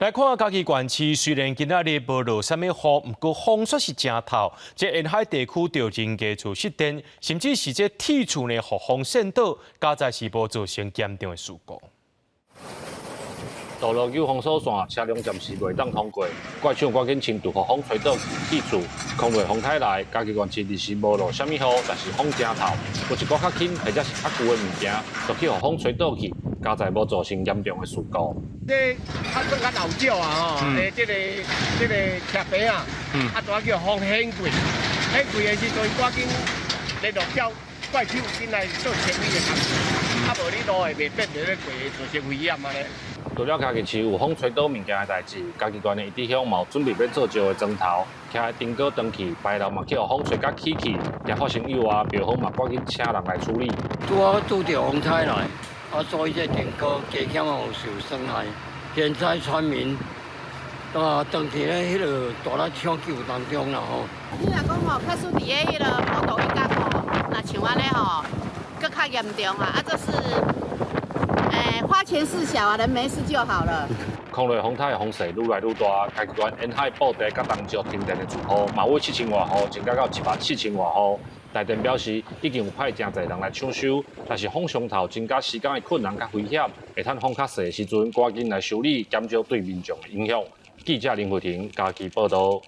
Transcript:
來看嘉義縣市，雖然今仔日無落啥物雨，毋過風煞是誠透。這沿海地區著人家厝失電，甚至是這鐵厝呢，予風扇倒，佳哉是無造成嚴重的事故。道路有封鎖線，車輛暫時袂當通過。怪手趕緊清除予風吹倒去鐵柱，空落風台內，嘉義縣市日時無落啥物雨，但是風誠透，有一寡較輕或者是較舊的物件，就去予風吹倒去，佳哉無造成嚴重的事故。這較算較老舊啊吼，這個車棚啊，啊，拄仔叫風掀過，掀過的時陣，趕緊聯絡叫怪手進來做清理的工作，啊無你路會袂變佇咧過，造成危險按呢。除了嘉義市有風吹倒物件的代誌，嘉義縣的一支鄉嘛有準備欲做石的磚頭，徛的燈杆斷去，牌樓嘛去予風吹甲起去，驚發生意外，廟方嘛趕緊請人來處理。拄好拄著風颱來，啊，所以這燈杆加減有受損害。現在村民啊，當佇咧彼个大力搶救當中啦吼。你若講吼，假使佇咧彼个普渡彼工吼，若像按呢吼，閣較嚴重啊！啊，這是，花錢事小啊，人沒事就好了。空落風颱的風勢愈來愈大，嘉義縣沿海布袋佮東石停電的住戶，嘛為7000外戶增加到17000外戶。台電表示已經有派誠濟人來搶修，但是風傷透增加施工的困難佮危險，會趁風較細的時陣趕緊來修理，減少對民眾的影響。記者林慧婷嘉義報道。